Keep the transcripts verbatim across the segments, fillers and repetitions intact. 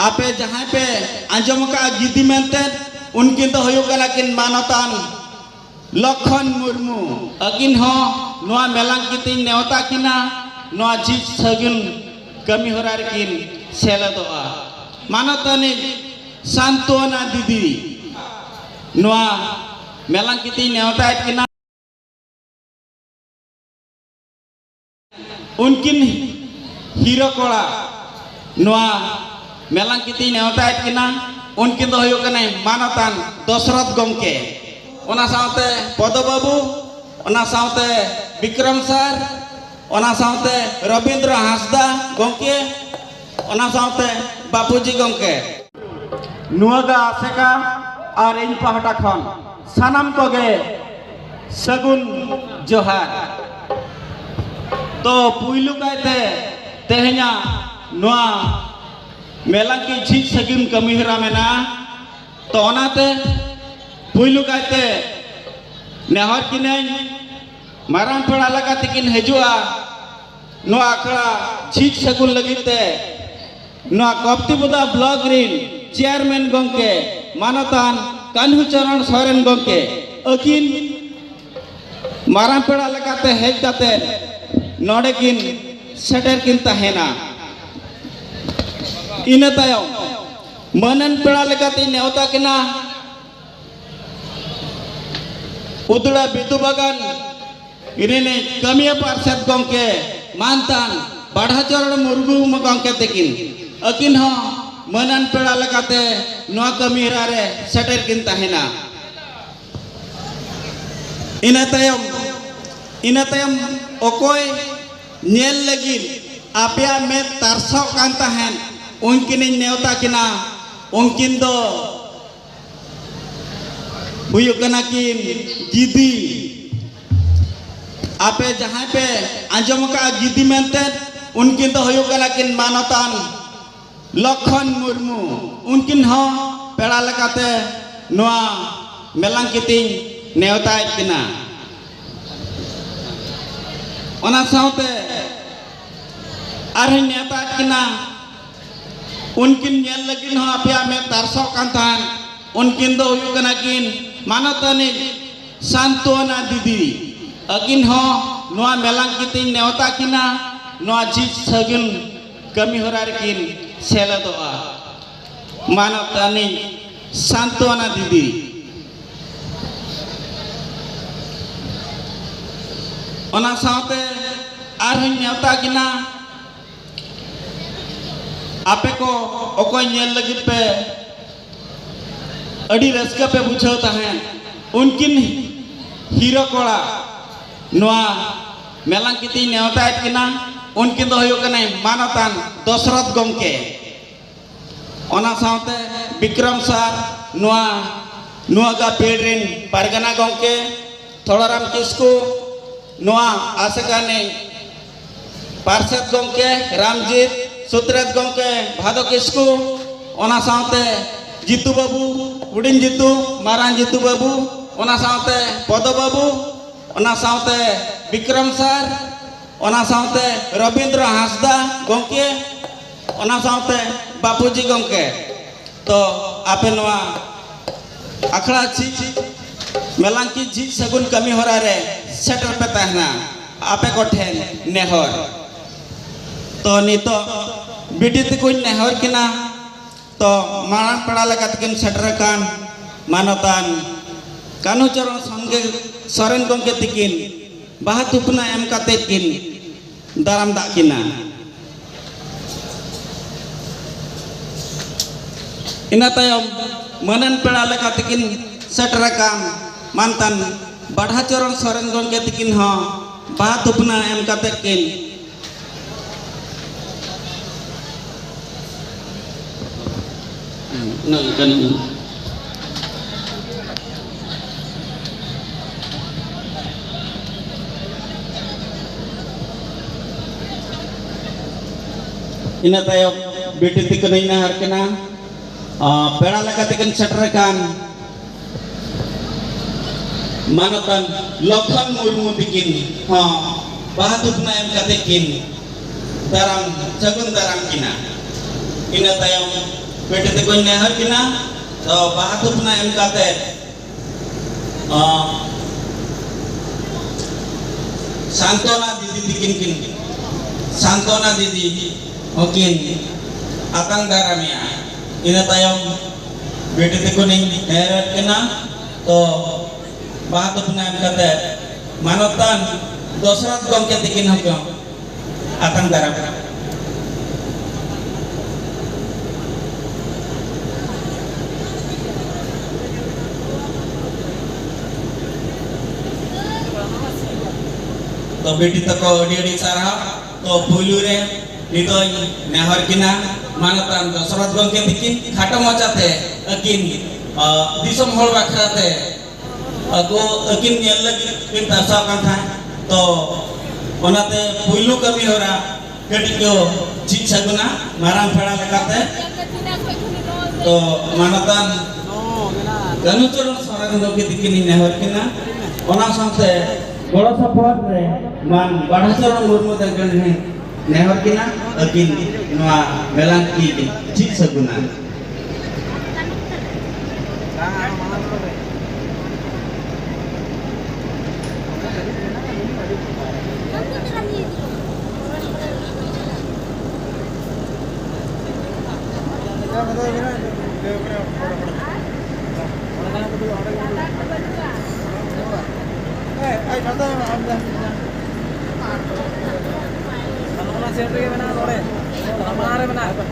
ᱟᱯᱮ ᱡᱟᱦᱟᱸᱭ ᱯᱮ ᱟᱸᱡᱚᱢ ᱟᱠᱟᱫᱼᱟ ᱜᱤᱫᱤ ᱢᱮᱱᱛᱮ, ᱩᱱᱠᱤᱱ ᱫᱚ ᱦᱩᱭᱩᱜ ᱠᱟᱱᱟ ᱠᱤᱱ ᱢᱟᱱᱚᱛᱟᱱ ᱞᱚᱠᱷᱚᱱ ᱢᱩᱨᱢᱩ᱾ ᱟᱹᱠᱤᱱ ᱦᱚᱸ ᱱᱚᱣᱟ ᱢᱮᱞᱟᱝ ᱠᱤᱛᱤᱧ ᱱᱮᱣᱛᱟ ᱠᱤᱱᱟ, ᱱᱚᱣᱟ ᱡᱷᱤᱡ ᱥᱟᱹᱜᱩᱱ ᱠᱟᱹᱢᱤ ᱦᱚᱨᱟ ᱨᱮᱠᱤᱱ ᱥᱮᱞᱮᱫᱚᱜᱼᱟ᱾ ᱢᱟᱱᱚᱛᱟᱱᱤ ᱥᱟᱱᱛᱚᱱᱟ ᱫᱤᱫᱤ ᱱᱚᱣᱟ ᱢᱮᱞᱟᱝ ᱠᱤᱛᱤᱧ ᱱᱮᱣᱛᱟᱭᱮᱫ ᱠᱤᱱᱟ᱾ ᱩᱱᱠᱤᱱ ᱦᱤᱨᱚ ᱠᱚᱲᱟ ᱱᱚᱣᱟ ᱢᱮᱞᱟᱝ ᱠᱤᱛᱤᱧ ᱱᱮᱣᱛᱟᱭᱮᱫ ᱠᱤᱱᱟ᱾ ᱩᱱᱠᱤᱱ ᱫᱚ ᱦᱩᱭᱩᱜ ᱠᱟᱱᱟᱭ ᱢᱟᱱᱚᱛᱟᱱ ᱫᱚᱥᱨᱚᱛᱷ ᱜᱚᱢᱠᱮ, ᱚᱱᱟ ᱥᱟᱶᱛᱮ ᱯᱚᱫᱚ ᱵᱟᱹᱵᱩ, ᱚᱱᱟ ᱥᱟᱶᱛᱮ ᱵᱤᱠᱨᱚᱢ ᱥᱟᱨ, ᱚᱱᱟ ᱥᱟᱶᱛᱮ ᱨᱚᱵᱤᱱᱫᱨᱚ ᱦᱟᱸᱥᱫᱟ ᱜᱚᱢᱠᱮ, ᱚᱱᱟ ᱥᱟᱶᱛᱮ ᱵᱟᱯᱩᱡᱤ ᱜᱚᱢᱠᱮ᱾ ᱱᱚᱣᱟ ᱜᱮ ᱟᱥᱮᱠᱟ ᱟᱨ ᱤᱧ ᱯᱟᱦᱴᱟ ᱠᱷᱚᱱ ᱥᱟᱱᱟᱢ ᱠᱚᱜᱮ ᱥᱟᱹᱜᱩᱱ ᱡᱚᱦᱟᱨ᱾ ᱛᱚ, ᱯᱩᱭᱞᱩ ᱠᱟᱭᱛᱮ ᱛᱮᱦᱮᱧᱟᱜ ᱱᱚᱣᱟ ᱢᱮᱞᱟᱝᱠᱤ ᱡᱷᱤᱡ ᱥᱟᱹᱜᱩᱱ ᱠᱟᱹᱢᱤᱦᱚᱨᱟ ᱢᱮᱱᱟᱜᱼᱟ᱾ ᱛᱚ, ᱚᱱᱟᱛᱮ ᱯᱩᱭᱞᱩ ᱠᱟᱭᱛᱮ ᱱᱮᱦᱚᱨ ᱠᱤᱱᱟᱹᱧ, ᱢᱟᱨᱟᱝ ᱯᱮᱲᱟ ᱞᱮᱠᱟ ᱛᱮᱠᱤᱱ ᱦᱤᱡᱩᱜᱼᱟ ᱱᱚᱣᱟ ᱟᱠᱷᱲᱟ ᱡᱷᱤᱡ ᱥᱟᱹᱜᱩᱱ ᱞᱟᱹᱜᱤᱫ ᱛᱮ, ᱱᱚᱣᱟ ᱠᱚᱯᱛᱤᱵᱚᱫᱟ ᱵᱞᱚᱠ ᱨᱤᱱ ᱪᱮᱭᱟᱨᱢᱮᱱ ᱜᱚᱢᱠᱮ ᱢᱟᱱᱚᱛᱟᱱ ᱠᱟᱹᱱᱦᱩ ᱪᱚᱨᱚᱬ ᱥᱚᱨᱮᱱ ᱜᱚᱢᱠᱮ, ᱟᱹᱠᱤᱱ ᱢᱟᱨᱟᱝ ᱯᱮᱲᱟ ᱞᱮᱠᱟᱛᱮ ᱦᱮᱡ ᱠᱟᱛᱮ ᱱᱚᱰᱮ ᱠᱤᱱ ᱥᱮᱴᱮᱨ ᱠᱤᱱ ᱛᱟᱦᱮᱱᱟ᱾ ᱤᱱᱟᱹ ᱛᱟᱭᱚᱢ ᱢᱟᱹᱱᱟᱱ ᱯᱮᱲᱟ ᱞᱮᱠᱟᱛᱮᱧ ᱱᱮᱣᱛᱟ ᱠᱤᱱᱟ ᱩᱫᱽᱲᱟ ᱵᱤᱫᱩ ᱵᱟᱜᱟᱱ ᱨᱤᱱᱤᱡ ᱠᱟᱹᱢᱤᱭᱟᱹ ᱯᱟᱨᱥᱮᱛ ᱜᱚᱢᱠᱮ ᱢᱟᱱᱛᱟᱱ ᱵᱟᱰᱷᱟᱪᱚᱨᱚᱬ ᱢᱩᱨᱢᱩ ᱜᱚᱢᱠᱮ ᱛᱟᱹᱠᱤᱱ, ᱟᱹᱠᱤᱱ ᱦᱚᱸ ᱢᱟᱹᱱᱟᱱ ᱯᱮᱲᱟ ᱞᱮᱠᱟᱛᱮ ᱱᱚᱣᱟ ᱠᱟᱹᱢᱤᱦᱚᱨᱟ ᱨᱮ ᱥᱮᱴᱮᱨ ᱠᱤᱱ ᱛᱟᱦᱮᱱᱟ᱾ ᱤᱱᱟᱹ ᱛᱟᱭᱚᱢ, ᱤᱱᱟᱹ ᱛᱟᱭᱚᱢ ᱚᱠᱚᱭ ᱧᱮᱞ ᱞᱟᱹᱜᱤᱫ ᱟᱯᱮᱭᱟᱜ ᱢᱮᱫ ᱛᱟᱨᱥᱟᱣ ᱠᱟᱱ ᱛᱟᱦᱮᱸᱫ, ᱩᱱᱠᱤᱱᱤᱧ ᱱᱮᱣᱛᱟ ᱠᱤᱱᱟ᱾ ᱩᱱᱠᱤᱱ ᱫᱚ ᱦᱩᱭᱩᱜ ᱠᱟᱱᱟ ᱠᱤᱱ ᱜᱤᱫᱤ᱾ ᱟᱯᱮ ᱡᱟᱦᱟᱸᱭ ᱯᱮ ᱟᱸᱡᱚᱢ ᱟᱠᱟᱫᱼᱟ ᱜᱤᱫᱤ ᱢᱮᱱᱛᱮ, ᱩᱱᱠᱤᱱ ᱫᱚ ᱦᱩᱭᱩᱜ ᱠᱟᱱᱟ ᱠᱤᱱ ᱢᱟᱱᱚᱛᱟᱱ ᱞᱚᱠᱷᱚᱱ ᱢᱩᱨᱢᱩ᱾ ᱩᱱᱠᱤᱱ ᱦᱚᱸ ᱯᱮᱲᱟ ᱞᱮᱠᱟᱛᱮ ᱱᱚᱣᱟ ᱢᱮᱞᱟᱝ ᱠᱤᱛᱤᱧ ᱱᱮᱣᱛᱟᱭᱮᱫ ᱠᱤᱱᱟ᱾ ᱚᱱᱟ ᱥᱟᱶᱛᱮ ᱟᱨᱦᱚᱸᱧ ᱱᱮᱣᱛᱟᱭᱮᱫ ᱠᱤᱱᱟ ᱩᱱᱠᱤᱱ ᱧᱮᱞ ᱞᱟᱹᱜᱤᱫ ᱦᱚᱸ ᱟᱯᱮᱭᱟᱜ ᱢᱮᱫ ᱛᱟᱨᱥᱚᱜ ᱠᱟᱱ ᱛᱟᱦᱮᱸᱫ᱾ ᱩᱱᱠᱤᱱ ᱫᱚ ᱦᱩᱭᱩᱜ ᱠᱟᱱᱟ ᱠᱤᱱ ᱢᱟᱱᱚᱛᱟᱱᱤ ᱥᱟᱱᱛᱚᱱᱟ ᱫᱤᱫᱤ᱾ ᱟᱹᱠᱤᱱ ᱦᱚᱸ ᱱᱚᱣᱟ ᱢᱮᱞᱟᱝ ᱠᱤᱛᱟᱹᱧ ᱱᱮᱣᱛᱟ ᱠᱤᱱᱟ, ᱱᱚᱣᱟ ᱡᱷᱤᱡ ᱥᱟᱹᱜᱩᱱ ᱠᱟᱹᱢᱤ ᱦᱚᱨᱟ ᱨᱮᱠᱤᱱ ᱥᱮᱞᱮᱫᱚᱜᱼᱟ᱾ ᱢᱟᱱᱚᱛᱟᱱᱤ ᱥᱟᱱᱛᱚᱱᱟ ᱫᱤᱫᱤ᱾ ᱚᱱᱟ ᱥᱟᱶᱛᱮ ᱟᱨᱦᱚᱸᱧ ᱱᱮᱣᱛᱟ ᱠᱤᱱᱟ, ᱟᱯᱮ ᱠᱚ ᱚᱠᱚᱭ ᱧᱮᱞ ᱞᱟᱹᱜᱤᱫ ᱯᱮ ᱟᱹᱰᱤ ᱨᱟᱹᱥᱠᱟᱹ ᱯᱮ ᱵᱩᱡᱷᱟᱹᱣ ᱛᱟᱦᱮᱸᱫ, ᱩᱱᱠᱤᱱ ᱦᱤᱨᱳ ᱠᱚᱲᱟ ᱱᱚᱣᱟ ᱢᱮᱞᱟᱝ ᱠᱤᱛᱤᱧ ᱱᱮᱣᱛᱟᱭᱮᱫ ᱠᱤᱱᱟ᱾ ᱩᱱᱠᱤᱱ ᱫᱚ ᱦᱩᱭᱩᱜ ᱠᱟᱱᱟᱭ ᱢᱟᱱᱚᱛᱟᱱ ᱫᱚᱥᱨᱚᱛᱷ ᱜᱚᱢᱠᱮ᱾ ᱚᱱᱟ ᱥᱟᱶᱛᱮ ᱵᱤᱠᱨᱚᱢ ᱥᱟᱨ, ᱱᱚᱣᱟ ᱱᱚᱣᱟ ᱜᱟ ᱯᱤᱲ ᱨᱮᱱ ᱯᱟᱨᱜᱟᱱᱟ ᱜᱚᱢᱠᱮ ᱛᱷᱚᱲᱟᱨᱟᱢ ᱠᱤᱥᱠᱩ, ᱱᱚᱣᱟ ᱟᱥᱮᱠᱟ ᱨᱤᱱᱤᱡ ᱯᱟᱨᱥᱮᱛ ᱜᱚᱢᱠᱮ ᱨᱟᱢᱡᱤᱛ, ᱥᱩᱛᱨᱮᱛ ᱜᱚᱢᱠᱮ ᱵᱷᱟᱫᱚ ᱠᱤᱥᱠᱩ, ᱚᱱᱟ ᱥᱟᱶᱛᱮ ᱡᱤᱛᱩ ᱵᱟᱹᱵᱩ, ᱦᱩᱰᱤᱧ ᱡᱤᱛᱩ, ᱢᱟᱨᱟᱝ ᱡᱤᱛᱩ ᱵᱟᱹᱵᱩ, ᱚᱱᱟ ᱥᱟᱶᱛᱮ ᱯᱚᱫᱚ ᱵᱟᱹᱵᱩ, ᱚᱱᱟ ᱥᱟᱶᱛᱮ ᱵᱤᱠᱨᱚᱢ ᱥᱟᱨ, ᱚᱱᱟ ᱥᱟᱶᱛᱮ ᱨᱚᱵᱤᱱᱫᱨᱚ ᱦᱟᱸᱥᱫᱟ ᱜᱚᱢᱠᱮ, ᱚᱱᱟ ᱥᱟᱶᱛᱮ ᱵᱟᱯᱩᱡᱤ ᱜᱚᱢᱠᱮ᱾ ᱛᱚ ᱟᱯᱮ ᱱᱚᱣᱟ ᱟᱠᱷᱲᱟ ᱡᱷᱤᱡ, ᱢᱮᱞᱟᱝᱠᱤ ᱡᱷᱤᱡ ᱥᱟᱹᱜᱩᱱ ᱠᱟᱹᱢᱤ ᱦᱚᱨᱟ ᱨᱮ ᱥᱮᱴᱮᱨ ᱯᱮ ᱛᱟᱦᱮᱱᱟ, ᱟᱯᱮ ᱠᱚᱴᱷᱮᱱ ᱱᱮᱦᱚᱨ᱾ ᱛᱚ ᱱᱤᱛᱚᱜ ᱵᱤᱴᱤ ᱛᱮᱠᱚᱧ ᱱᱮᱦᱚᱨ ᱠᱤᱱᱟ᱾ ᱛᱚ ᱢᱟᱲᱟᱝ ᱯᱮᱲᱟ ᱞᱮᱠᱟ ᱛᱮᱠᱤᱱ ᱥᱮᱴᱮᱨ ᱟᱠᱟᱱ ᱢᱟᱱᱚᱛᱟᱱ ᱠᱟᱹᱱᱦᱩ ᱪᱚᱨᱚᱱ ᱥᱚᱝᱜᱮ ᱥᱚᱨᱮᱱ ᱜᱚᱢᱠᱮ ᱛᱤᱠᱤᱱ ᱵᱟᱦᱟ ᱛᱷᱩᱯᱱᱟ ᱮᱢ ᱠᱟᱛᱮ ᱠᱤᱱ ᱫᱟᱨᱟᱢ ᱫᱟᱜ ᱠᱤᱱᱟ᱾ ᱤᱱᱟᱹ ᱛᱟᱭᱚᱢ ᱢᱟᱹᱱᱟᱱ ᱯᱮᱲᱟ ᱞᱮᱠᱟ ᱛᱮᱠᱤᱱ ᱥᱮᱴᱮᱨ ᱟᱠᱟᱱ ᱢᱟᱱᱛᱟᱱ ᱵᱟᱰᱷᱟ ᱪᱚᱨᱚᱱ ᱥᱚᱨᱮᱱ ᱜᱚᱢᱠᱮ ᱛᱤᱠᱤᱱ ᱦᱚᱸ ᱵᱟᱦᱟ ᱛᱷᱩᱯᱱᱟ ᱮᱢ ᱠᱟᱛᱮ ᱠᱤᱱ ᱩᱱᱟᱹᱜ ᱜᱟᱱ ᱤᱱᱟᱹ ᱛᱟᱭᱚᱢ ᱵᱤᱴᱤ ᱛᱤᱠᱤᱱ ᱤᱧ ᱱᱮᱦᱚᱨ ᱠᱤᱱᱟ, ᱟᱨ ᱯᱮᱲᱟ ᱞᱮᱠᱟ ᱛᱮᱠᱤᱱ ᱥᱮᱴᱮᱨ ᱟᱠᱟᱱ ᱢᱟᱱᱚᱛᱟᱱ ᱞᱚᱠᱷᱚᱱ ᱢᱩᱨᱢᱩ ᱛᱤᱠᱤᱱ ᱦᱚᱸ ᱵᱟᱦᱟ ᱛᱷᱩᱯᱱᱟ ᱮᱢ ᱠᱟᱛᱮ ᱠᱤᱱ ᱫᱟᱨᱟᱢ, ᱥᱟᱹᱜᱩᱱ ᱫᱟᱨᱟᱢ ᱠᱤᱱᱟ᱾ ᱤᱱᱟᱹ ᱛᱟᱭᱚᱢ ᱵᱤᱴᱤ ᱛᱟᱠᱚᱧ ᱱᱮᱦᱚᱨ ᱠᱤᱱᱟ, ᱛᱚ ᱵᱟᱦᱟ ᱛᱷᱩᱯᱱᱟ ᱮᱢ ᱠᱟᱛᱮ, ᱚ, ᱥᱟᱱᱛᱚᱱᱟ ᱫᱤᱫᱤ ᱛᱤᱠᱤᱱ ᱠᱤᱱ, ᱥᱟᱱᱛᱚᱱᱟ ᱫᱤᱫᱤ ᱦᱚᱸᱠᱤᱱ ᱟᱛᱟᱝ ᱫᱟᱨᱟᱢᱮᱭᱟ᱾ ᱤᱱᱟᱹ ᱛᱟᱭᱚᱢ ᱵᱤᱴᱤ ᱛᱟᱠᱚᱧ ᱱᱮᱦᱚᱨ ᱠᱤᱱᱟ, ᱛᱚ ᱵᱟᱦᱟ ᱛᱷᱩᱯᱱᱟ ᱮᱢ ᱠᱟᱛᱮ ᱢᱟᱱᱚᱛᱟᱱ ᱫᱚᱥᱨᱚᱛᱷ ᱜᱚᱢᱠᱮ ᱛᱤᱠᱤᱱ ᱦᱚᱸᱠᱚ ᱟᱛᱟᱝ ᱫᱟᱨᱟᱢ᱾ ᱛᱚ ᱵᱤᱴᱤ ᱛᱟᱠᱚ ᱟᱹᱰᱤ ᱟᱹᱰᱤ ᱥᱟᱨᱦᱟᱣ᱾ ᱛᱚ ᱯᱩᱭᱞᱩ ᱨᱮ ᱱᱤᱛᱚᱜ ᱤᱧ ᱱᱮᱦᱚᱨ ᱠᱤᱱᱟ ᱢᱟᱱᱚᱛᱟᱱ ᱫᱚᱥᱨᱚᱛᱷ ᱜᱚᱢᱠᱮ ᱛᱤᱠᱤᱱ ᱠᱷᱟᱴᱚ ᱢᱟᱪᱟᱛᱮ ᱟᱹᱠᱤᱱ, ᱟ, ᱫᱤᱥᱚᱢ ᱦᱚᱲ ᱵᱟᱠᱷᱨᱟᱛᱮ ᱟᱠᱚ ᱟᱹᱠᱤᱱ ᱧᱮᱞ ᱞᱟᱹᱜᱤᱫ ᱠᱤᱱ ᱛᱟᱨᱥᱟᱣ ᱠᱟᱱ ᱛᱟᱦᱮᱸᱫ᱾ ᱛᱚ ᱚᱱᱟᱛᱮ ᱯᱩᱭᱞᱩ ᱠᱟᱹᱢᱤ ᱦᱚᱨᱟ ᱠᱟᱹᱴᱤᱡ ᱠᱚ ᱡᱷᱤᱡ ᱥᱟᱹᱜᱩᱱᱟ ᱢᱟᱨᱟᱝ ᱯᱮᱲᱟ ᱞᱮᱠᱟᱛᱮ᱾ ᱛᱚ ᱢᱟᱱᱚᱛᱟᱱ ᱠᱟᱹᱱᱩ ᱪᱚᱨᱚᱱ ᱥᱚᱨᱮᱱ ᱜᱚᱢᱠᱮ ᱛᱤᱠᱤᱱᱤᱧ ᱱᱮᱦᱚᱨ ᱠᱤᱱᱟ, ᱚᱱᱟ ᱥᱟᱶᱛᱮ ᱜᱚᱲᱚ ᱥᱚᱯᱚᱦᱚᱫ ᱨᱮ ᱢᱟᱱ ᱵᱟᱲᱦᱟ ᱪᱚᱨᱚᱱ ᱢᱩᱨᱢᱩ ᱛᱟᱹᱠᱤᱱ ᱱᱮᱦᱚᱨ ᱠᱤᱱᱟ, ᱟᱹᱠᱤᱱ ᱱᱚᱣᱟ ᱢᱮᱞᱟᱱ ᱠᱤᱱ ᱡᱷᱤᱡ ᱥᱟᱹᱜᱩᱱᱟ᱾ ᱚᱱᱟ ᱥᱮᱴ ᱨᱮᱜᱮ ᱢᱮᱱᱟᱜᱼᱟ, ᱱᱚᱰᱮ ᱢᱟᱲᱟᱝ ᱨᱮ ᱢᱮᱱᱟᱜᱼᱟ᱾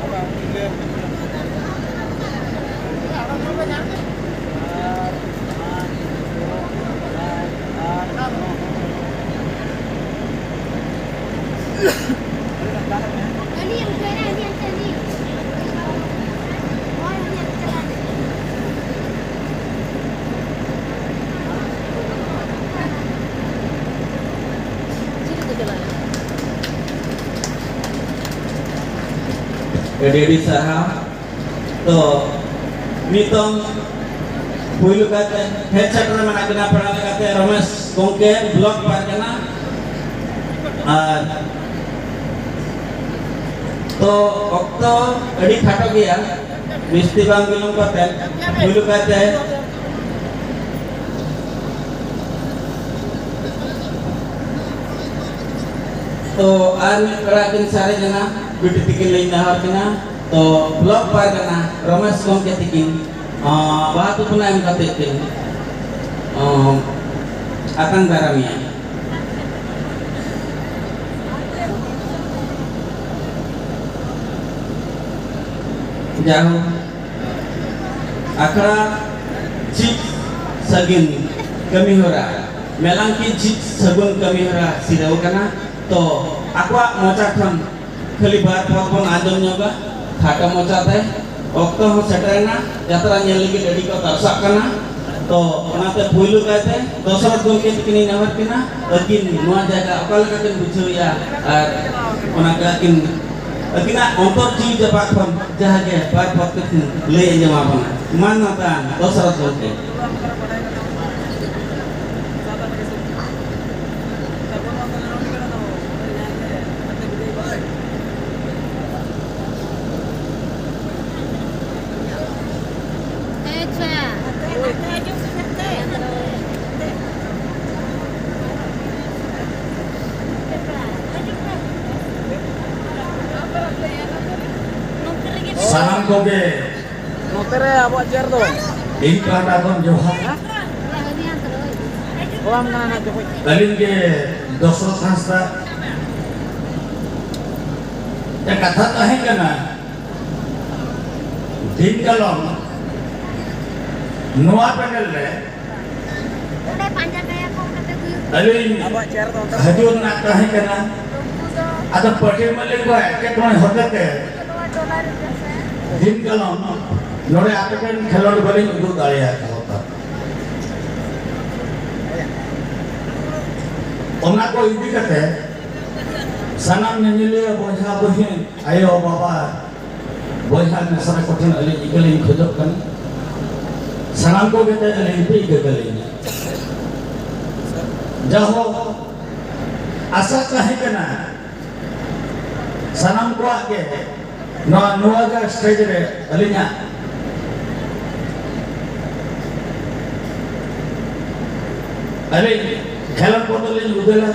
ᱟᱹᱰᱤ ᱟᱹᱰᱤ ᱥᱟᱨᱦᱟᱣ᱾ ᱛᱚ ᱱᱤᱛᱚᱝ ᱯᱩᱭᱞᱩ ᱠᱟᱭᱛᱮ ᱦᱮᱡ ᱥᱮᱴᱮᱨ ᱢᱮᱱᱟᱜ ᱵᱤᱱᱟ ᱯᱮᱲᱟ ᱞᱮᱠᱟᱛᱮ ᱨᱚᱢᱮᱥ ᱜᱚᱢᱠᱮ, ᱵᱞᱚᱠ ᱯᱟᱨᱜᱟᱱᱟ, ᱟᱨ ᱛᱚ, ᱚᱠᱛᱚ ᱟᱹᱰᱤ ᱠᱷᱟᱴᱚ ᱜᱮᱭᱟ, ᱵᱤᱥᱛᱤ ᱵᱟᱝ ᱵᱤᱞᱚᱢ ᱠᱟᱛᱮ ᱯᱩᱭᱞᱩ ᱠᱟᱭᱛᱮ ᱛᱚ, ᱟᱨ ᱢᱤᱫ ᱯᱮᱲᱟ ᱠᱤᱱ ᱥᱟᱨᱮᱡ ᱮᱱᱟ, ᱵᱤᱴᱤ ᱛᱤᱠᱤᱱ ᱞᱤᱧ ᱱᱮᱦᱚᱨ ᱠᱤᱱᱟ᱾ ᱛᱚ, ᱵᱞᱚᱠ ᱯᱟᱨᱜᱟᱱᱟ ᱨᱚᱢᱮᱥ ᱜᱚᱢᱠᱮ ᱛᱤᱠᱤᱱ, ᱟᱸ, ᱵᱟᱦᱟ ᱛᱩᱯᱱᱟ ᱮᱢ ᱠᱟᱛᱮ ᱠᱤᱱ, ᱟᱸ, ᱟᱛᱟᱝ ᱫᱟᱨᱟᱢᱮᱭᱟ᱾ ᱡᱟᱭᱦᱳᱠ, ᱟᱠᱷᱲᱟ ᱡᱷᱤᱡ ᱥᱟᱹᱜᱩᱱ ᱠᱟᱹᱢᱤᱦᱚᱨᱟ, ᱢᱮᱞᱟᱝᱠᱤ ᱡᱷᱤᱡ ᱥᱟᱹᱜᱩᱱ ᱠᱟᱹᱢᱤᱦᱚᱨᱟ ᱥᱤᱨᱟᱹᱣ ᱠᱟᱱᱟ᱾ ᱛᱚ, ᱟᱠᱚᱣᱟᱜ ᱢᱚᱪᱟ ᱠᱷᱚᱱ ᱠᱷᱟᱹᱞᱤ ᱵᱟᱨ ᱯᱚᱫ ᱵᱚᱱ ᱟᱸᱡᱚᱢ ᱧᱚᱜᱟ, ᱠᱷᱟᱴᱚ ᱢᱚᱪᱟᱛᱮ᱾ ᱚᱠᱛᱚ ᱦᱚᱸ ᱥᱮᱴᱮᱨᱮᱱᱟ, ᱡᱟᱛᱨᱟ ᱧᱮᱞ ᱞᱟᱹᱜᱤᱫ ᱟᱹᱰᱤ ᱠᱚ ᱛᱟᱨᱥᱟᱜ ᱠᱟᱱᱟ᱾ ᱛᱚ, ᱚᱱᱟᱛᱮ ᱯᱩᱭᱞᱩ ᱠᱟᱭᱛᱮ ᱫᱚᱥᱚᱨᱚᱛ ᱜᱚᱢᱠᱮ ᱛᱟᱹᱠᱤᱱᱤᱧ ᱱᱮᱦᱚᱨ ᱠᱤᱱᱟ, ᱟᱹᱠᱤᱱ ᱱᱚᱣᱟ ᱡᱟᱭᱜᱟ ᱚᱠᱟ ᱞᱮᱠᱟ ᱠᱤᱱ ᱵᱩᱡᱷᱟᱹᱣᱮᱫᱼᱟ ᱟᱨ ᱚᱱᱟ ᱠᱚ ᱟᱹᱠᱤᱱ, ᱟᱹᱠᱤᱱᱟᱜ ᱚᱱᱛᱚᱨ ᱡᱤᱣᱤ ᱡᱟᱯᱟᱜ ᱠᱷᱚᱱ ᱡᱟᱦᱟᱸ ᱜᱮ ᱵᱟᱨ ᱯᱚᱫ ᱠᱟᱛᱮ ᱞᱟᱹᱭ ᱟᱸᱡᱚᱢ ᱟᱵᱚᱱᱟ᱾ ᱢᱟ ᱱᱟᱛᱟᱱ ᱫᱚᱥᱚᱨᱚᱛ ᱜᱚᱢᱠᱮ᱾ ᱥᱟᱱᱟᱢ ᱠᱚᱜᱮ ᱱᱚᱛᱮ ᱨᱮ ᱟᱵᱚᱣᱟᱜ ᱪᱮᱭᱟᱨ ᱫᱚ᱾ ᱤᱧ ᱯᱟᱦᱴᱟ ᱠᱷᱚᱱ ᱡᱚᱦᱟᱨ᱾ ᱦᱮᱸ? ᱠᱚᱲᱟᱢ ᱠᱟᱱᱟ ᱱᱟᱜ ᱡᱚᱠᱷᱚᱡ᱾ ᱟᱹᱞᱤᱧ ᱜᱮ ᱫᱚᱥᱚᱨᱚᱛᱷ ᱦᱟᱸᱥᱫᱟ᱾ ᱮ, ᱠᱟᱛᱷᱟ ᱛᱟᱦᱮᱸ ᱠᱟᱱᱟ, ᱫᱤᱱ ᱠᱟᱞᱚᱢ ᱱᱚᱣᱟ ᱯᱮᱱᱮᱞ ᱨᱮ ᱚᱸᱰᱮ ᱯᱟᱸᱡᱟ ᱠᱟᱭᱟ ᱠᱚ, ᱚᱸᱰᱮ ᱯᱮ ᱦᱩᱭᱩᱜ ᱟᱹᱞᱤᱧ ᱟᱵᱚᱣᱟᱜ ᱪᱮᱭᱟᱨ ᱫᱚ ᱚᱸᱰᱮ ᱦᱤᱡᱩᱜ ᱨᱮᱱᱟᱜ ᱛᱟᱦᱮᱸ ᱠᱟᱱᱟ᱾ ᱩᱱᱠᱩ ᱫᱚ ᱟᱫᱚ ᱯᱟᱹᱴᱤ ᱢᱟᱹᱞᱤᱠ ᱠᱚᱣᱟᱜ ᱮᱴᱠᱮᱴᱚᱬᱮ ᱦᱚᱛᱮᱛᱮ ᱱᱚᱣᱟ ᱴᱚᱞᱟ ᱨᱮ ᱜᱮ ᱥᱮ? ᱫᱤᱱ ᱠᱟᱞᱚᱢ ᱱᱚᱰᱮ ᱟᱯᱮ ᱴᱷᱮᱱ ᱠᱷᱮᱞᱳᱰ ᱵᱟᱹᱞᱤᱧ ᱩᱫᱩᱜ ᱫᱟᱲᱮᱭᱟᱠᱟᱫᱟ᱾ ᱚᱱᱟ ᱠᱚ ᱤᱫᱤ ᱠᱟᱛᱮ ᱥᱟᱱᱟᱢ ᱧᱮᱧᱮᱞᱤᱭᱟᱹ ᱵᱚᱭᱦᱟ ᱵᱚᱦᱤᱱ, ᱟᱭᱳ ᱵᱟᱵᱟ, ᱵᱚᱭᱦᱟ ᱢᱤᱥᱨᱟ ᱠᱚᱴᱷᱮᱱ ᱟᱹᱞᱤᱧ ᱤᱠᱟᱹ ᱞᱤᱧ ᱠᱷᱚᱡᱚᱜ ᱠᱟᱱᱟ, ᱥᱟᱱᱟᱢ ᱠᱚᱜᱮ ᱛᱮ ᱟᱹᱞᱤᱧ ᱯᱮ ᱤᱠᱟᱹ ᱠᱟᱹᱞᱤᱧᱟ᱾ ᱡᱟᱦᱳᱠ, ᱟᱥᱟ ᱛᱟᱦᱮᱸ ᱠᱟᱱᱟ ᱥᱟᱱᱟᱢ ᱠᱚᱣᱟᱜ ᱜᱮ ᱱᱚᱣᱟ ᱱᱚᱣᱟ ᱜᱮ ᱥᱴᱮᱡ ᱨᱮ ᱟᱹᱞᱤᱧᱟᱜ ᱟᱹᱞᱤᱧ ᱠᱷᱮᱞᱳᱰ ᱵᱚᱫᱚᱞ ᱞᱤᱧ ᱩᱫᱟᱹᱞᱟ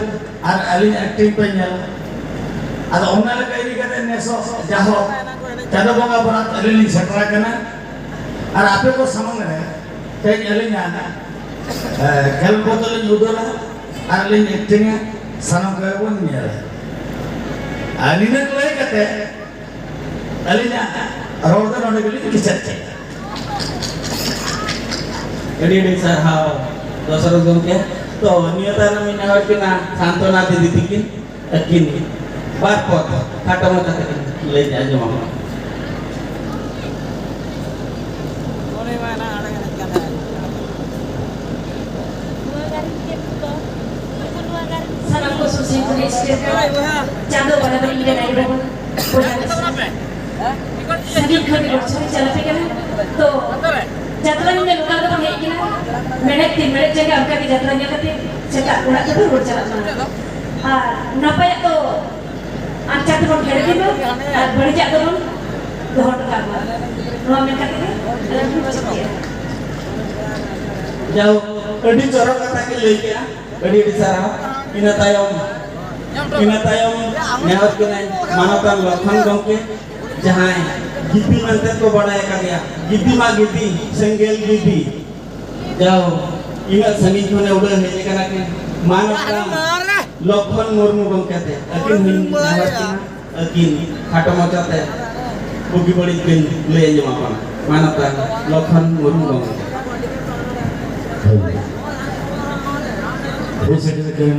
ᱟᱨ ᱟᱹᱞᱤᱧ ᱮᱠᱴᱤᱝ ᱯᱮ ᱧᱮᱞᱟ᱾ ᱟᱫᱚ ᱚᱱᱟ ᱞᱮᱠᱟ ᱤᱫᱤ ᱠᱟᱛᱮ ᱱᱮᱥᱚᱜ ᱡᱟᱦᱚᱸ ᱪᱟᱸᱫᱚ ᱵᱚᱸᱜᱟ ᱵᱚᱨᱟᱛ ᱟᱹᱞᱤᱧ ᱞᱤᱧ ᱥᱮᱴᱮᱨ ᱟᱠᱟᱱᱟ᱾ ᱟᱨ ᱟᱯᱮ ᱠᱚ ᱥᱟᱢᱟᱝ ᱨᱮ ᱛᱮᱦᱮᱧ ᱟᱹᱞᱤᱧᱟᱜ ᱠᱷᱮᱞᱳᱰ ᱵᱚᱫᱚᱞ ᱞᱤᱧ ᱩᱫᱟᱹᱞᱟ ᱟᱨ ᱞᱤᱧ ᱮᱠᱴᱤᱝᱟ᱾ ᱥᱟᱱᱟᱢ ᱠᱚᱜᱮ ᱵᱚᱱ ᱧᱮᱞᱟ᱾ ᱟᱨ ᱱᱤᱱᱟᱹᱜ ᱞᱟᱹᱭ ᱠᱟᱛᱮ ᱟᱹᱞᱤᱧᱟᱜ ᱨᱚᱲ ᱫᱚ ᱱᱚᱰᱮ ᱜᱮᱞᱤᱧ ᱠᱮᱪᱮᱫ ᱠᱮᱫᱟ᱾ ᱟᱹᱰᱤ ᱟᱹᱰᱤ ᱥᱟᱨᱦᱟᱣ ᱫᱚᱥᱚᱨᱚᱛ ᱜᱚᱢᱠᱮ᱾ ᱛᱚ, ᱱᱤᱭᱟᱹ ᱛᱟᱭᱱᱚᱢ ᱤᱧ ᱱᱮᱦᱚᱨ ᱠᱤᱱᱟ ᱥᱟᱱᱛᱚᱱᱟ ᱫᱤᱫᱤ ᱛᱤᱠᱤᱱ, ᱟᱹᱠᱤᱱ ᱵᱟᱨ ᱯᱚᱫ ᱠᱷᱟᱴᱚ ᱢᱟᱪᱷᱟ ᱛᱮᱠᱤᱱ ᱞᱟᱹᱭ ᱟᱸᱡᱚᱢ ᱟᱵᱚᱱᱟ᱾ ᱥᱟᱱᱟᱢ ᱠᱚ ᱥᱩᱥᱤ ᱠᱚ ᱱᱮᱥ ᱪᱟᱸᱫᱚ ᱵᱟᱲᱟ ᱵᱟᱲᱤ ᱨᱮ ᱱᱟᱭ ᱵᱟᱵᱚᱱ ᱵᱚᱭᱦᱟ ᱢᱤᱥᱨᱟ᱾ ᱥᱟᱺᱜᱤᱧ ᱠᱷᱚᱱ ᱜᱮ ᱜᱚᱲ ᱪᱷᱚᱲ ᱪᱟᱞᱟᱜ ᱠᱟᱱᱟ᱾ ᱛᱚ, ᱡᱟᱛᱨᱟ ᱧᱮᱞ ᱚᱠᱟ ᱨᱮᱵᱚᱱ ᱦᱮᱡ ᱠᱟᱱᱟ, ᱢᱮᱬᱦᱮᱫ ᱛᱤ ᱢᱮᱬᱦᱮᱫ ᱡᱟᱸᱜᱟ ᱚᱱᱠᱟ ᱜᱮ ᱡᱟᱛᱨᱟ ᱧᱮᱞ ᱠᱟᱛᱮ ᱥᱮᱛᱟᱜ ᱚᱲᱟᱜ ᱛᱮᱵᱚᱱ ᱨᱩᱣᱟᱹᱲ ᱪᱟᱞᱟᱜ ᱢᱟ᱾ ᱟᱨ ᱱᱟᱯᱟᱭᱟᱜ ᱫᱚ ᱟᱨ ᱪᱟᱹᱛ ᱵᱚᱱ ᱦᱮᱲ ᱤᱫᱤ ᱢᱟ ᱟᱨ ᱵᱟᱹᱲᱤᱡᱟᱜ ᱫᱚᱵᱚᱱ ᱫᱚᱦᱚ ᱦᱚᱴᱚ ᱠᱟᱜ ᱢᱟ᱾ ᱱᱚᱣᱟ ᱢᱮᱱ ᱠᱟᱛᱮ ᱜᱮ ᱟᱹᱞᱤᱧ ᱞᱤᱧ ᱢᱩᱪᱟᱹᱫ ᱠᱮᱜᱼᱟ᱾ ᱡᱟᱦᱳᱠ, ᱟᱹᱰᱤ ᱪᱚᱨᱚᱠ ᱠᱟᱛᱷᱟ ᱜᱮ ᱞᱟᱹᱭ ᱠᱮᱜᱼᱟ᱾ ᱟᱹᱰᱤ ᱟᱹᱰᱤ ᱥᱟᱨᱦᱟᱣ᱾ ᱤᱱᱟᱹ ᱛᱟᱭᱚᱢ, ᱤᱱᱟᱹ ᱛᱟᱭᱚᱢ ᱱᱮᱦᱚᱨ ᱠᱟᱹᱱᱟᱹᱧ ᱢᱟᱱᱚᱛᱟᱱ ᱞᱚᱠᱷᱚᱱ ᱜᱚᱢᱠᱮ, ᱡᱟᱦᱟᱸᱭ ᱜᱤᱫᱤ ᱢᱮᱱᱛᱮ ᱠᱚ ᱵᱟᱲᱟᱭ ᱟᱠᱟᱫᱮᱭᱟ, ᱜᱤᱫᱤ ᱢᱟ ᱜᱤᱫᱤ, ᱥᱮᱸᱜᱮᱞ ᱜᱤᱫᱤ᱾ ᱡᱟᱣ ᱤᱱᱟᱹᱜ ᱥᱟᱺᱜᱤᱧ ᱠᱷᱚᱱᱮ ᱩᱰᱟᱹᱣ ᱦᱮᱡ ᱟᱠᱟᱱᱟ ᱠᱤᱱ ᱢᱟᱱᱚᱛᱟᱱ ᱞᱚᱠᱷᱚᱱ ᱢᱩᱨᱢᱩ ᱜᱚᱢᱠᱮ ᱛᱮ᱾ ᱟᱹᱠᱤᱱ ᱦᱚᱸᱧ ᱱᱮᱦᱚᱨ ᱠᱤᱱᱟ, ᱟᱹᱠᱤᱱ ᱠᱷᱟᱴᱚ ᱢᱟᱪᱷᱟ ᱛᱮ ᱵᱩᱜᱤ ᱵᱟᱹᱲᱤᱡ ᱠᱤᱱ ᱞᱟᱹᱭ ᱟᱸᱡᱚᱢ ᱟᱵᱚᱱᱟ᱾ ᱢᱟᱱᱚᱛᱟᱱ ᱞᱚᱠᱷᱚᱱ ᱢᱩᱨᱢᱩ ᱜᱚᱢᱠᱮ᱾ ᱦᱳᱭ᱾ ᱦᱩᱭ ᱥᱮᱴᱮᱨ ᱟᱠᱟᱱ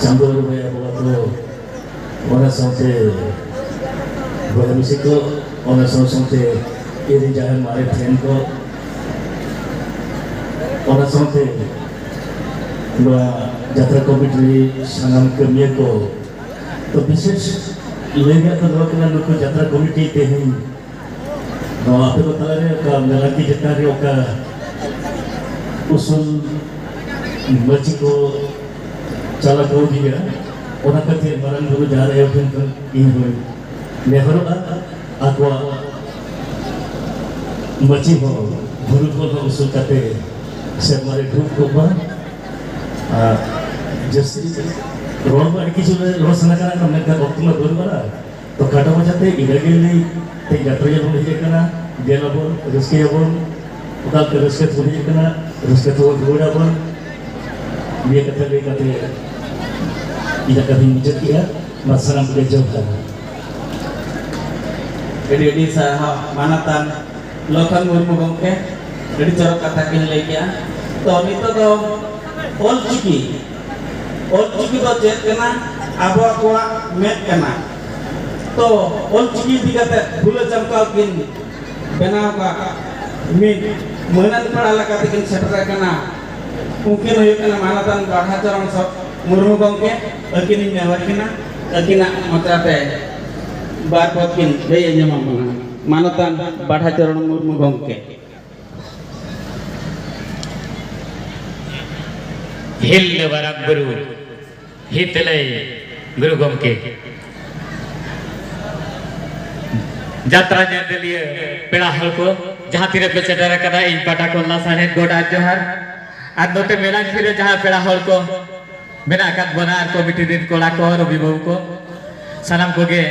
ᱪᱟᱸᱫᱳ ᱨᱮ ᱵᱚᱸᱜᱟ ᱠᱚ, ᱚᱱᱟ ᱥᱟᱶᱛᱮ ᱵᱚᱭᱦᱟ ᱢᱤᱥᱤ ᱠᱚ, ᱚᱱᱟ ᱥᱟᱶ ᱥᱟᱶᱛᱮ ᱤᱧ ᱡᱟᱦᱟᱸᱭ ᱢᱟᱨᱮ ᱴᱷᱮᱱ ᱠᱚ, ᱚᱱᱟ ᱥᱟᱶᱛᱮ ᱱᱚᱣᱟ ᱡᱟᱛᱨᱟ ᱠᱚᱢᱤᱴᱤ ᱨᱮ ᱥᱟᱱᱟᱢ ᱠᱟᱹᱢᱤᱭᱟᱹ ᱠᱚ, ᱛᱚ ᱵᱤᱥᱮᱥ ᱞᱟᱹᱭ ᱨᱮᱭᱟᱜ ᱫᱚ ᱱᱚᱣᱟ ᱠᱟᱱᱟ, ᱱᱩᱠᱩ ᱡᱟᱛᱨᱟ ᱠᱚᱢᱤᱴᱤ ᱛᱮᱦᱮᱧ ᱱᱚᱣᱟ ᱟᱯᱮ ᱠᱚ ᱛᱟᱞᱟᱨᱮ ᱚᱠᱟ ᱢᱮᱞᱟᱠᱤ ᱪᱮᱛᱟᱱ ᱨᱮ ᱚᱠᱟ ᱩᱥᱩᱞ ᱢᱟᱹᱪᱤ ᱠᱚ ᱪᱟᱞᱟᱣ ᱠᱚ ᱤᱫᱤᱭᱟ, ᱚᱱᱟ ᱠᱷᱟᱹᱛᱤᱨ ᱢᱟᱨᱟᱝ ᱵᱩᱨᱩ ᱡᱟᱦᱮᱨ ᱟᱭᱳ ᱴᱷᱮᱱ ᱠᱷᱚᱱ ᱤᱧ ᱦᱚᱸᱧ ᱱᱮᱦᱚᱨᱚᱜᱼᱟ, ᱟᱠᱚᱣᱟᱜ ᱢᱟᱹᱪᱤ ᱦᱚᱸ ᱵᱩᱨᱩ ᱠᱷᱚᱱ ᱦᱚᱸ ᱩᱥᱩᱞ ᱠᱟᱛᱮ ᱥᱮᱨᱢᱟ ᱨᱮ ᱰᱷᱩᱵ ᱠᱚᱜ ᱢᱟ᱾ ᱟᱨ ᱡᱟᱹᱥᱛᱤ ᱨᱚᱲ ᱢᱟ ᱟᱹᱰᱤ ᱠᱤᱪᱷᱩ ᱨᱚᱲ ᱥᱟᱱᱟ ᱠᱟᱱᱟ, ᱢᱮᱱᱠᱷᱟᱱ ᱚᱠᱛᱚ ᱢᱟ ᱵᱟᱹᱱᱩᱜ ᱟᱱᱟ᱾ ᱛᱚ ᱠᱷᱟᱴᱚ ᱢᱟᱪᱷᱟᱛᱮ ᱤᱱᱟᱹᱜᱮ ᱞᱟᱹᱭ ᱛᱮ ᱡᱟᱛᱨᱟ ᱧᱮᱞ ᱵᱚᱱ ᱦᱮᱡ ᱟᱠᱟᱱᱟ, ᱧᱮᱞ ᱟᱵᱚᱱ, ᱨᱟᱹᱥᱠᱟᱹᱭᱟᱵᱚᱱ, ᱚᱠᱟ ᱞᱮᱠᱟ ᱨᱟᱹᱥᱠᱟᱹ ᱛᱮᱵᱚᱱ ᱦᱮᱡ ᱟᱠᱟᱱᱟ, ᱨᱟᱹᱥᱠᱟᱹ ᱛᱮᱵᱚᱱ ᱨᱩᱣᱟᱹᱲ ᱟᱵᱚᱱ᱾ ᱱᱤᱭᱟᱹ ᱠᱟᱛᱷᱟ ᱞᱟᱹᱭ ᱠᱟᱛᱮ ᱤᱧᱟᱹᱜ ᱠᱟᱛᱷᱟᱧ ᱢᱩᱪᱟᱹᱫ ᱠᱮᱜᱼᱟ᱾ ᱢᱟ ᱥᱟᱱᱟᱢ ᱠᱚᱜᱮ ᱡᱚᱦᱟᱨ᱾ ᱟᱹᱰᱤ ᱟᱹᱰᱤ ᱥᱟᱨᱦᱟᱣ ᱢᱟᱱᱚᱛᱟᱱ ᱞᱚᱠᱷᱚᱱ ᱢᱩᱨᱢᱩ ᱜᱚᱢᱠᱮ, ᱟᱹᱰᱤ ᱪᱚᱨᱚᱠ ᱠᱟᱛᱷᱟ ᱠᱤᱱ ᱞᱟᱹᱭ ᱠᱮᱜᱼᱟ᱾ ᱛᱚ ᱱᱤᱛᱚᱜ ᱫᱚ ᱚᱞ ᱪᱤᱠᱤ, ᱚᱞ ᱪᱤᱠᱤ ᱫᱚ ᱪᱮᱫ ᱠᱟᱱᱟ? ᱟᱵᱚ ᱠᱚᱣᱟᱜ ᱢᱮᱫ ᱠᱟᱱᱟ᱾ ᱛᱚ ᱚᱞ ᱪᱤᱠᱤ ᱤᱫᱤ ᱠᱟᱛᱮ ᱯᱷᱩᱞᱟᱹ ᱪᱟᱢᱯᱟ ᱠᱤᱱ ᱵᱮᱱᱟᱣ ᱟᱠᱟᱫ ᱢᱤᱫ ᱢᱟᱹᱱᱟᱱ ᱯᱮᱲᱟ ᱞᱮᱠᱟᱛᱮ ᱠᱤᱱ ᱥᱮᱴᱮᱨ ᱟᱠᱟᱱᱟ᱾ ᱩᱱᱠᱤᱱ ᱦᱩᱭᱩᱜ ᱠᱟᱱᱟ ᱢᱟᱱᱚᱛᱟᱱ ᱵᱟᱲᱦᱟ ᱪᱚᱨᱚᱬ ᱥᱚ-, ᱢᱩᱨᱢᱩ ᱜᱚᱢᱠᱮ᱾ ᱟᱹᱠᱤᱱᱤᱧ ᱱᱮᱦᱚᱨ ᱠᱤᱱᱟ, ᱟᱹᱠᱤᱱᱟᱜ ᱢᱚᱪᱟᱛᱮ ᱵᱟᱨ ᱯᱚᱫ ᱠᱤᱱ ᱞᱟᱹᱭ ᱟᱸᱡᱚᱢ ᱟᱵᱚᱱᱟ᱾ ᱢᱟᱱᱚᱛᱟᱱ ᱵᱟᱲᱦᱟ ᱪᱚᱨᱚᱬ ᱢᱩᱨᱢᱩ ᱜᱚᱢᱠᱮ᱾ ᱦᱤᱞ ᱢᱟᱨᱟᱝ ᱵᱩᱨᱩ, ᱦᱤᱛᱞᱟᱹᱭ ᱜᱩᱨᱩ ᱜᱚᱢᱠᱮ, ᱡᱟᱛᱨᱟ ᱧᱮᱞᱤᱭᱟᱹ ᱯᱮᱲᱟ ᱦᱚᱲ ᱠᱚ, ᱡᱟᱦᱟᱸ ᱛᱤᱱᱟᱹᱜ ᱯᱮ ᱥᱮᱴᱮᱨ ᱟᱠᱟᱱᱟ, ᱤᱧ ᱯᱟᱦᱴᱟ ᱠᱷᱚᱱ ᱞᱟᱥᱟᱲᱦᱮᱫ ᱜᱚᱰ ᱟᱨ ᱡᱚᱦᱟᱨ᱾ ᱟᱨ ᱱᱚᱛᱮ ᱢᱮᱞᱟ ᱨᱮ ᱡᱟᱦᱟᱸ ᱯᱮᱲᱟ ᱦᱚᱲ ᱠᱚ ᱢᱮᱱᱟᱜ ᱟᱠᱟᱫ ᱵᱚᱱᱟ, ᱟᱨ ᱠᱚᱢᱤᱴᱤ ᱨᱮᱱ ᱠᱚᱲᱟ ᱠᱚ, ᱨᱚᱵᱤ ᱵᱟᱹᱵᱩ ᱠᱚ, ᱥᱟᱱᱟᱢ ᱠᱚᱜᱮ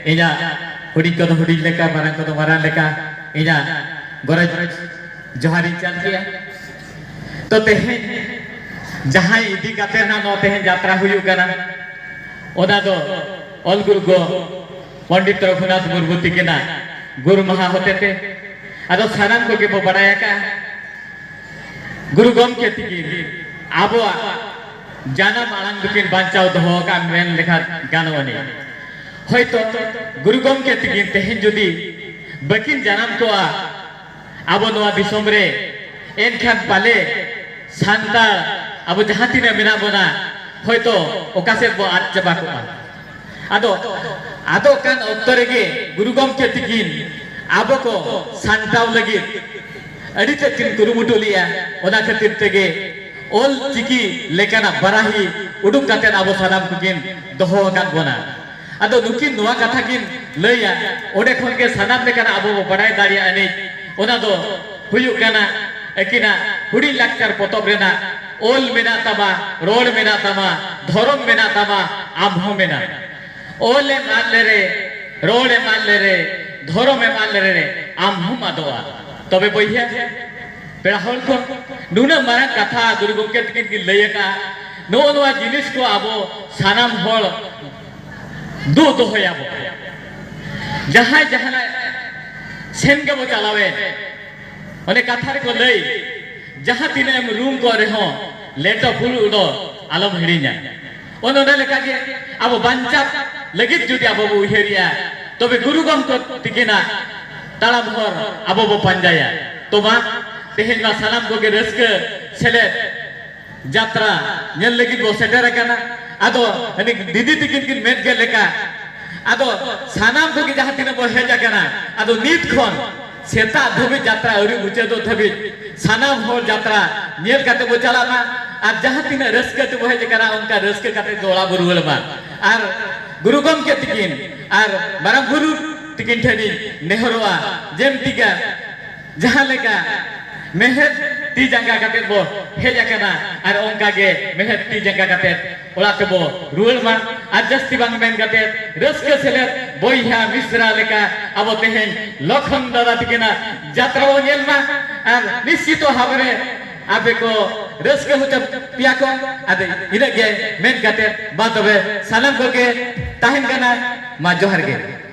ᱤᱧᱟᱹᱜ ᱦᱩᱰᱤᱧ ᱠᱚᱫᱚ ᱦᱩᱰᱤᱧ ᱞᱮᱠᱟ, ᱢᱟᱨᱟᱝ ᱠᱚᱫᱚ ᱢᱟᱨᱟᱝ ᱞᱮᱠᱟ ᱤᱧᱟᱹᱜ ᱜᱚᱨᱚᱡᱽ ᱡᱚᱦᱟᱨᱤᱧ ᱪᱟᱞ ᱠᱮᱜᱼᱟ᱾ ᱛᱚ ᱛᱮᱦᱮᱧ ᱡᱟᱦᱟᱸᱭ ᱤᱫᱤ ᱠᱟᱛᱮ ᱱᱟᱜ ᱱᱚᱣᱟ ᱛᱮᱦᱮᱧ ᱡᱟᱛᱨᱟ ᱦᱩᱭᱩᱜ ᱠᱟᱱᱟ, ᱚᱱᱟ ᱫᱚ ᱚᱞ ᱜᱩᱨᱩ ᱜᱚ ᱯᱚᱱᱰᱤᱛ ᱨᱚᱜᱷᱩᱱᱟᱛᱷ ᱢᱩᱨᱢᱩ ᱛᱤᱠᱤᱱᱟᱜ ᱜᱩᱨ ᱢᱟᱦᱟ ᱦᱚᱛᱮᱛᱮ᱾ ᱟᱫᱚ ᱥᱟᱱᱟᱢ ᱠᱚᱜᱮ ᱵᱚ ᱵᱟᱲᱟᱭ ᱟᱠᱟᱫᱼᱟ, ᱜᱩᱨᱩ ᱜᱚᱢᱠᱮ ᱛᱤᱠᱤᱱ ᱟᱵᱚᱣᱟᱜ ᱡᱟᱱᱟᱢ ᱟᱲᱟᱝ ᱫᱚᱠᱤᱱ ᱵᱟᱧᱪᱟᱣ ᱫᱚᱦᱚ ᱟᱠᱟᱫ ᱢᱮᱱ ᱞᱮᱠᱷᱟᱱ ᱜᱟᱱᱚᱜ ᱟᱹᱱᱤᱡ᱾ ᱦᱚᱭᱛᱚ ᱜᱩᱨᱩ ᱜᱚᱢᱠᱮ ᱛᱤᱠᱤᱱ ᱛᱮᱦᱮᱧ ᱡᱩᱫᱤ ᱵᱟᱹᱠᱤᱱ ᱡᱟᱱᱟᱢ ᱠᱚᱜᱼᱟ ᱟᱵᱚ ᱱᱚᱣᱟ ᱫᱤᱥᱚᱢ ᱨᱮ, ᱮᱱᱠᱷᱟᱱ ᱯᱟᱞᱮ ᱥᱟᱱᱛᱟᱲ ᱟᱵᱚ ᱡᱟᱦᱟᱸ ᱛᱤᱱᱟᱹᱜ ᱢᱮᱱᱟᱜ ᱵᱚᱱᱟ, ᱦᱚᱭᱛᱚ ᱚᱠᱟ ᱥᱮᱫ ᱵᱚ ᱟᱫ ᱪᱟᱵᱟ ᱠᱚᱜᱼᱟ᱾ ᱟᱫᱚ ᱟᱫᱚᱜ ᱠᱟᱱ ᱚᱠᱛᱚ ᱨᱮᱜᱮ ᱜᱩᱨᱩ ᱜᱚᱢᱠᱮ ᱛᱤᱠᱤᱱ ᱟᱵᱚ ᱠᱚ ᱥᱟᱱᱛᱟᱲ ᱞᱟᱹᱜᱤᱫ ᱟᱹᱰᱤ ᱛᱮᱫ ᱠᱤᱱ ᱠᱩᱨᱩᱢᱩᱴᱩ ᱞᱮᱜᱼᱟ᱾ ᱚᱱᱟ ᱠᱷᱟᱹᱛᱤᱨ ᱛᱮᱜᱮ ᱚᱞ ᱪᱤᱠᱤ ᱞᱮᱠᱟᱱᱟᱜ ᱵᱟᱨᱟᱦᱤ ᱩᱰᱩᱠ ᱠᱟᱛᱮᱫ ᱟᱵᱚ ᱥᱟᱱᱟᱢ ᱠᱚᱠᱤᱱ ᱫᱚᱦᱚ ᱟᱠᱟᱫ ᱵᱚᱱᱟ᱾ ᱟᱫᱚ ᱱᱩᱠᱤᱱ ᱱᱚᱣᱟ ᱠᱟᱛᱷᱟ ᱠᱤᱱ ᱞᱟᱹᱭᱟ, ᱚᱸᱰᱮ ᱠᱷᱚᱱ ᱜᱮ ᱥᱟᱱᱟᱢ ᱞᱮᱠᱟᱱᱟᱜ ᱟᱵᱚ ᱵᱚ ᱵᱟᱰᱟᱭ ᱫᱟᱲᱮᱭᱟᱜᱼᱟ ᱮᱱᱮᱡ᱾ ᱚᱱᱟ ᱫᱚ ᱦᱩᱭᱩᱜ ᱠᱟᱱᱟ ᱟᱹᱠᱤᱱᱟᱜ ᱦᱩᱰᱤᱧ ᱞᱟᱠᱪᱟᱨ ᱯᱚᱛᱚᱵ ᱨᱮᱱᱟᱜ, "ᱚᱞ ᱢᱮᱱᱟᱜ ᱛᱟᱢᱟ, ᱨᱚᱲ ᱢᱮᱱᱟᱜ ᱛᱟᱢᱟ, ᱫᱷᱚᱨᱚᱢ ᱢᱮᱱᱟᱜ ᱛᱟᱢᱟ, ᱟᱢ ᱦᱚᱸ ᱢᱮᱱᱟᱢ᱾ ᱚᱞ ᱮᱢ ᱟᱫ ᱞᱮᱨᱮ, ᱨᱚᱲ ᱮᱢ ᱟᱫ ᱞᱮᱨᱮ, ᱫᱷᱚᱨᱚᱢ ᱮᱢ ᱟᱫ ᱞᱮᱨᱮ, ᱟᱢ ᱦᱚᱸᱢ ᱟᱫᱚᱜᱼᱟ᱾" ᱛᱚᱵᱮ ᱵᱚᱭᱦᱟ, ᱯᱮᱲᱟ ᱦᱚᱲ ᱠᱚ, ᱱᱩᱱᱟᱹᱜ ᱢᱟᱨᱟᱝ ᱠᱟᱛᱷᱟ ᱜᱩᱨᱩ ᱜᱚᱢᱠᱮ ᱛᱟᱹᱠᱤᱱ ᱠᱤᱱ ᱞᱟᱹᱭ ᱟᱠᱟᱫᱼᱟ᱾ ᱱᱚᱜᱼᱚ ᱱᱚᱣᱟ ᱡᱤᱱᱤᱥ ᱠᱚ ᱟᱵᱚ ᱥᱟᱱᱟᱢ ᱦᱚᱲ ᱫᱩᱜ ᱫᱚᱦᱚᱭᱟᱵᱚ᱾ ᱡᱟᱦᱟᱸᱭ ᱡᱟᱦᱟᱱᱟᱜ ᱥᱮᱱ ᱜᱮᱵᱚ ᱪᱟᱞᱟᱣᱮᱱ, ᱚᱱᱮ ᱠᱟᱛᱷᱟ ᱨᱮᱠᱚ ᱞᱟᱹᱭ, "ᱡᱟᱦᱟᱸ ᱛᱤᱱᱟᱹᱜ ᱮᱢ ᱨᱩᱢ ᱠᱚᱜ ᱨᱮᱦᱚᱸ, ᱞᱮᱴᱚ ᱯᱷᱩᱲᱩᱜ ᱫᱚ ᱟᱞᱚᱢ ᱦᱤᱲᱤᱧᱟ᱾" ᱚᱱᱮ ᱚᱱᱟ ᱞᱮᱠᱟᱜᱮ ᱟᱵᱚ ᱵᱟᱧᱪᱟᱣ ᱞᱟᱹᱜᱤᱫ ᱡᱩᱫᱤ ᱟᱵᱚ ᱵᱚ ᱩᱭᱦᱟᱹᱨᱮᱜᱼᱟ, ᱛᱚᱵᱮ ᱜᱩᱨᱩ ᱜᱚᱢᱠᱮ ᱛᱤᱠᱤᱱᱟᱜ ᱛᱟᱲᱟᱢ ᱦᱚᱨ ᱟᱵᱚ ᱵᱚ ᱯᱟᱸᱡᱟᱭᱟ᱾ ᱛᱚ ᱢᱟ, ᱛᱮᱦᱮᱧ ᱢᱟ ᱥᱟᱱᱟᱢ ᱠᱚᱜᱮ ᱨᱟᱹᱥᱠᱟᱹ ᱥᱮᱞᱮᱫ ᱡᱟᱛᱨᱟ ᱧᱮᱞ ᱞᱟᱹᱜᱤᱫ ᱵᱚ ᱥᱮᱴᱮᱨ ᱟᱠᱟᱱᱟ᱾ ᱟᱫᱚ ᱦᱟᱹᱱᱤ ᱫᱤᱫᱤ ᱛᱤᱠᱤᱱ ᱠᱤᱱ ᱢᱮᱱ ᱠᱮᱫ ᱞᱮᱠᱟ, ᱟᱫᱚ ᱥᱟᱱᱟᱢ ᱠᱚᱜᱮ ᱡᱟᱦᱟᱸ ᱛᱤᱱᱟᱹᱜ ᱵᱚ ᱦᱮᱡ ᱟᱠᱟᱱᱟ, ᱟᱫᱚ ᱱᱤᱛ ᱠᱷᱚᱱ ᱥᱮᱛᱟᱜ ᱫᱷᱟᱹᱵᱤᱡ ᱡᱟᱛᱨᱟ ᱟᱹᱣᱨᱤ ᱢᱩᱪᱟᱹᱫᱚᱜ ᱫᱷᱟᱹᱵᱤᱡ ᱥᱟᱱᱟᱢ ᱦᱚᱲ ᱡᱟᱛᱨᱟ ᱧᱮᱞ ᱠᱟᱛᱮ ᱵᱚ ᱪᱟᱞᱟᱜ ᱢᱟ᱾ ᱟᱨ ᱡᱟᱦᱟᱸ ᱛᱤᱱᱟᱹᱜ ᱨᱟᱹᱥᱠᱟᱹ ᱛᱮᱵᱚ ᱦᱮᱡ ᱟᱠᱟᱱᱟ, ᱚᱱᱠᱟ ᱨᱟᱹᱥᱠᱟᱹ ᱠᱟᱛᱮ ᱜᱮ ᱚᱲᱟᱜ ᱵᱚ ᱨᱩᱣᱟᱹᱲ ᱢᱟ᱾ ᱟᱨ ᱜᱩᱨᱩ ᱜᱚᱢᱠᱮ ᱛᱤᱠᱤᱱ ᱟᱨ ᱢᱟᱨᱟᱝ ᱵᱩᱨᱩ ᱛᱤᱠᱤᱱ ᱴᱷᱮᱱ ᱤᱧ ᱱᱮᱦᱚᱨᱚᱜᱼᱟ, ᱡᱮᱢᱛᱤᱜᱟ ᱡᱟᱦᱟᱸ ᱞᱮᱠᱟ ᱢᱮᱬᱦᱮᱫ ᱛᱤ ᱡᱟᱸᱜᱟ ᱠᱟᱛᱮ ᱵᱚ ᱦᱮᱡ ᱟᱠᱟᱱᱟ, ᱟᱨ ᱚᱱᱠᱟ ᱜᱮ ᱢᱮᱬᱦᱮᱫ ᱛᱤ ᱡᱟᱸᱜᱟ ᱠᱟᱛᱮ ᱚᱲᱟᱜ ᱛᱮᱵᱚ ᱨᱩᱣᱟᱹᱲ ᱢᱟ᱾ ᱟᱨ ᱡᱟᱹᱥᱛᱤ ᱵᱟᱝ ᱢᱮᱱ ᱠᱟᱛᱮ, ᱨᱟᱹᱥᱠᱟᱹ ᱥᱮᱞᱮᱫ ᱵᱚᱭᱦᱟ ᱢᱤᱥᱨᱟ ᱞᱮᱠᱟ ᱟᱵᱚ ᱛᱮᱦᱮᱧ ᱞᱚᱠᱷᱚᱱ ᱫᱟᱫᱟ ᱛᱤᱠᱤᱱᱟᱜ ᱡᱟᱛᱨᱟ ᱵᱚ ᱧᱮᱞ ᱢᱟ᱾ ᱟᱨ ᱱᱤᱥᱪᱤᱛᱚ ᱵᱷᱟᱵᱽ ᱨᱮ ᱟᱯᱮ ᱠᱚ ᱨᱟᱹᱥᱠᱟᱹ ᱦᱚᱪᱚ ᱯᱮᱭᱟ ᱠᱚ᱾ ᱟᱫᱚ ᱤᱱᱟᱹᱜ ᱜᱮ ᱢᱮᱱ ᱠᱟᱛᱮ, ᱢᱟ ᱛᱚᱵᱮ ᱥᱟᱱᱟᱢ ᱠᱚᱜᱮ ᱛᱟᱦᱮᱱ ᱠᱟᱱᱟ, ᱢᱟ ᱡᱚᱦᱟᱨ ᱜᱮ᱾